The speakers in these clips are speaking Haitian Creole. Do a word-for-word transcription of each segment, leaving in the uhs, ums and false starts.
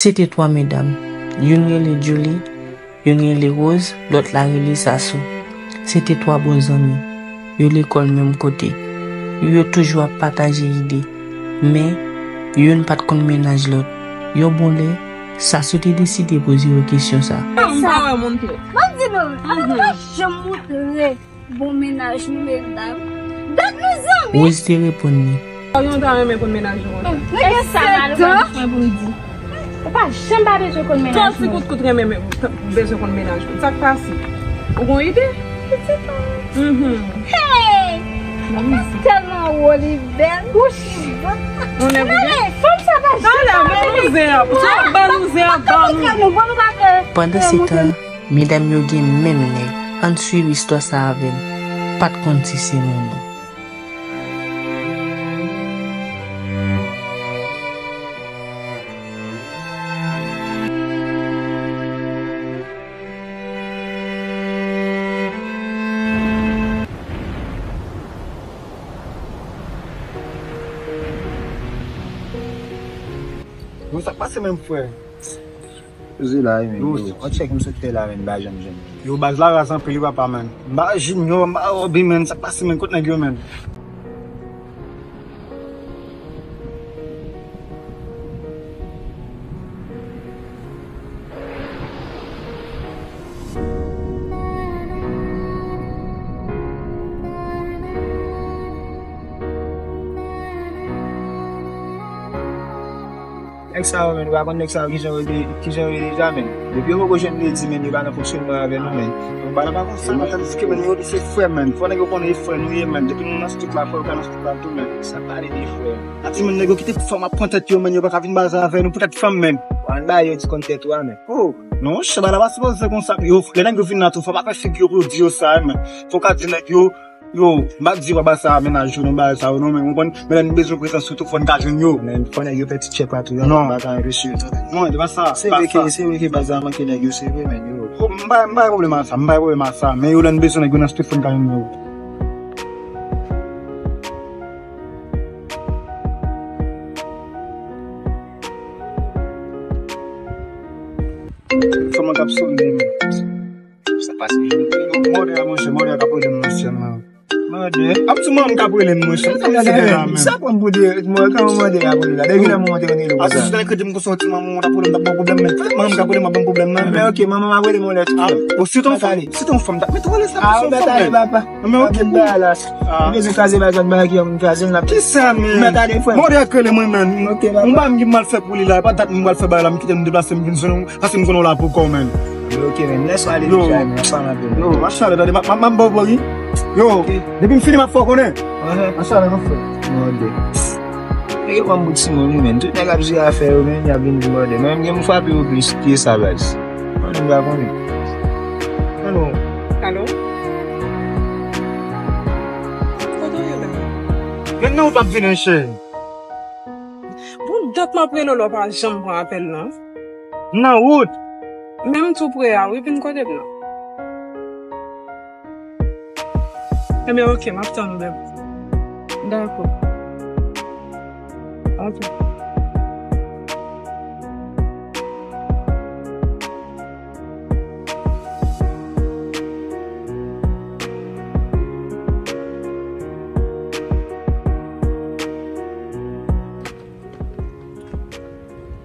Se te twa medam. Youn rele Julie, youn rele Rose, lòt la rele Sasou. Se te twa bon zanmi. Yo lekòl menm kote. Yo toujou ap pataje ide. Men, youn pa t konn mennaj lòt. Yon bon lè, Sasou te deside poze yo kesyon sa. M pa wè moun tou. M ap di nou, nou pa janm montre bon mennaj nou, medam. Dat nou zanmi. Rose te reponn li. Ou ta renmen konn mennaj ou an? Mwen gen sèt an. Mwen pou m di. Ou pa janm pa bezwen konn mennaj mwen. Tòl ti kout kout renmen men, bezwen konn mennaj ou. Sa k pase? Ou gon ide? Pitit mwen. Mhm. Hey! Ou tèlman wo, li bèl. Wouch. Ou nèg ou byen? Fanm sa pa janm pa renmen. Talè, ban nou zen an. Sa ban nou zen an, ban nou. Pandan se tan, medam yo gen menm nèg. Ann swiv istwa sa avè m. Pa t konn si se nou non. Yo, sa k pase menm, frè? Poze la wi, men. Yo, yo, on tchèk m sot fè la, men, m pa janm jwenn. Yo, baz la raz anpil wi, papa, men. M pa Junior, m pa Obi, men. Sa k pase, men? Kot nèg yo, men? Nèg sa yo, men, ou pa konn nèg sa yo kijan yo de-, kijan yo ye deja, men. Depi yo poko jwenn kredi, men, yo pa nan fonksyonman avè nou, men. Yo pa nan pa konsa, men, tandiske, men, yo di se frè, men. Fò nèg yo konnen e frè nou ye, men. Depi nou nan street la, frè, yo ka nan street la tou, men. Sa pale de frè. Ati, men, nèg yo kite fanm ap pran tèt yo, men, yo pa ka vin baz avè nou poutèt fanm, men. Ann ba yo di konn tèt ou a, men. Oh, non, chè, bagay la pa sipoze konsa. Yo, lè nèg yo vin la tou, fò pa fè figi yo pou yo di yo sa, men. Fò ka di nèg yo, yo, m pa di yo pa ba sa mennaj yo, non, bagay sa yo, non, men, ou konprann, men lè n bezwen prezans yo tou, fò n ka jwenn yo. Men fò nèg yo fè ti tchèk la tou, yo, non, pa ka anpeche yo, tande. Non, se pa sa, se pa vre ke, sa. Se vre ke baz la manke nèg yo, se vre, men yo. Oh, m pa, m pa gen pwoblèm ak sa, m pa gen pwoblèm ak sa, men yo, lè n bezwen nèg yo nan street, fò n ka jwenn yo. Telefòn mwen k ap sone, men. Sa pase, yo, yo, mòde a, monchè, mòde a k ap rele m, monchè, man. Mòde? Ap di manman m k ap rele m, monchè. M ta mèt la, men. Sa konn pou di, mòde, kòman mòde a rele la? Depi lè mòde a rele la. Ap di, si w te kredi m konsa, w di manman w t ap rele m, t ap ban pwoblèm, men. Fè manman m k ap rele m, ap ban pwoblèm nan, men. Men, ok, manman m ap rele m yon lè tou. Ah, o, si w te yon fanm, si w te yon fanm, t ap mete w rele sa, si w te yon fanm, men. Papa. Men ok. Mwen bezwen kraze bagay, bagay ki an kraze l, n ap... Kisa, men? Mwen ta defwè. Mwen rele mwen, men. Ok, papa. Mwen pa m ki mal fè pou li la, e pa dat mwen pral fè bagay la, m kite m deplase, m vin jwenn ou, paske m konnen w la pou kò w, men. Ok, men, lès ale deja, men, ansanm avè w. Yo, machalè, tande, m ap, m ap, m ap ba w bò, wi. Yo, depi m fini, m ap fè w konnen. Machalè, mon frè. Mòde. Nèg yo pran m pou timoun, wi, men. Tout nèg ap jere afè yo, men, y ap vin di mòde. Mwen menm, gen m frape yo plis ke sa, baz. Mwen menm, m pa konnen. Alo. Alo? Kote w ye menm? Gen nan wout m ap vini, cheri. Bon, dat m ap rele w la, w pa janm pran apèl lan. Nan wout? Menm tou pre a, wi, vin kote m nan. Ebyen, ok, m ap tann ou, bèb. Dakò. Ok.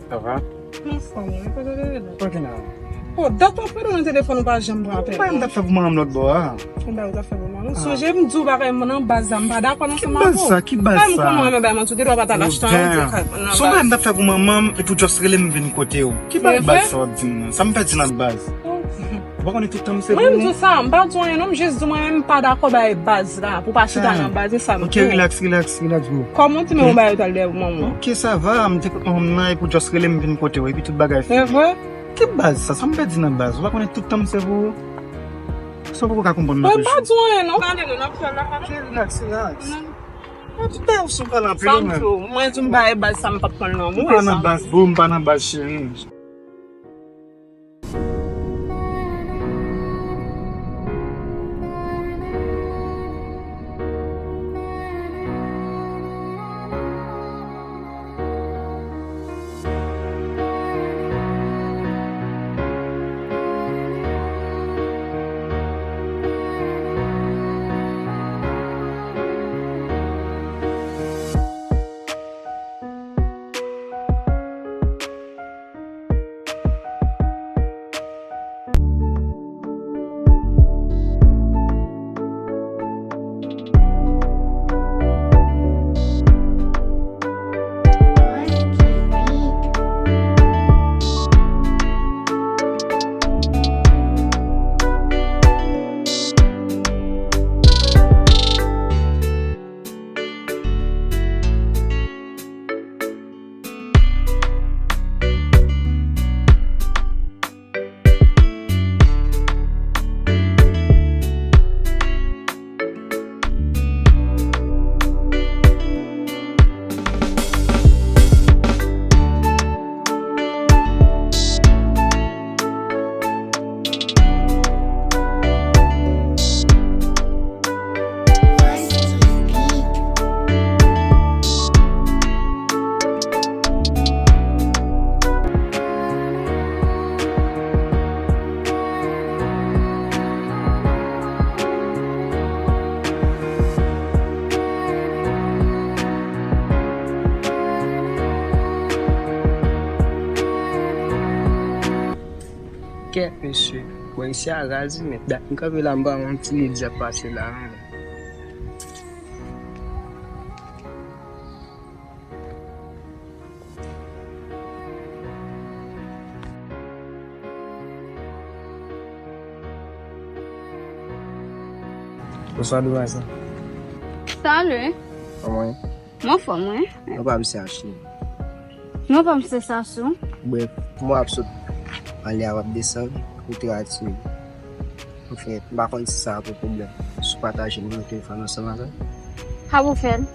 Sa va? Anfòm, wi, kote w te rele? Kote la? Oh, dat w ap rele nan telefòn, ou pa janm pran apèl. Mwen, m t ap fè pou manman m lòt bò a. Ki bagay w t ap fè pou manman m? Sonje m di w bagay mwen nan baz la, m pa dakò ansanm avè w. Ki baz sa? Ki baz sa? Fè m konnen w renmen bay manti, w gen dwa pa t al achte anyen, w di kay nan baz. Se yon bagay m t ap fè pou manman m, epi w just rele m vin kote w. Ki bagay baz sa w ap di m nan? Sa m pèdi nan baz? Ou pa konnen tout tan m se pou ou? Mwen, m di w sa, m pa di w anyen non, m jis di w mwen menm m pa dakò bay baz la, pou w pa chita nan baz, e sa m di w. Ok, relax, relax, relax, bro. Kòman w di men yon bagay ou t al dèyè manman w? Ok, sa va, m te kot manman m nan, epi w just rele m vin kote w, epi tout bagay fini. Se vre? Ki baz sa? Sa m pèdi nan baz? Ou pa konnen tout tan m se pou ou? Sa w poko ka konprann nan. Mwen pa di w anyen non. Pale non, n ap fè l la. Ok, relax, relax. Mwen tout tan w sou pale anpil ou menm. Sa m di w, mwen di w m pa bay baz sa, m p ap pran l nan men w, e sa m di w. M pa nan baz, bro, m pa nan baz, cheri. Kèt, mesye. Bon, isi a raz wi, men dat m kanpe la, m pa wè yon ti ledi ap pase la, non. Bonswa, demoiselle. Salut. Kòman w ye? Mwen anfòm, wi. Non pa m se Ashley. Non pa m se Sasou. Bref, mwen ap sot anlè a, w ap desann, ou te atire. Anfen, m pa konn si sa ap yon pwoblèm. Si w pataje nimewo telefòn ansanm avè m. Sa pou fè l?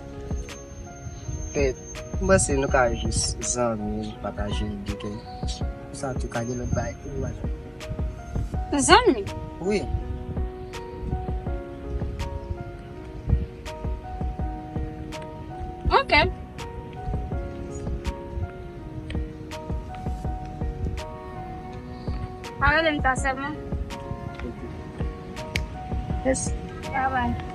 Anfen, m panse nou ka jis zanmi, pataje ide kèk. Sa tou ka gen lòt bagay pou nou pataje. Zanmi? Wi. Ok. Pa rele m ta sèlman. Mèsi. Bye bye.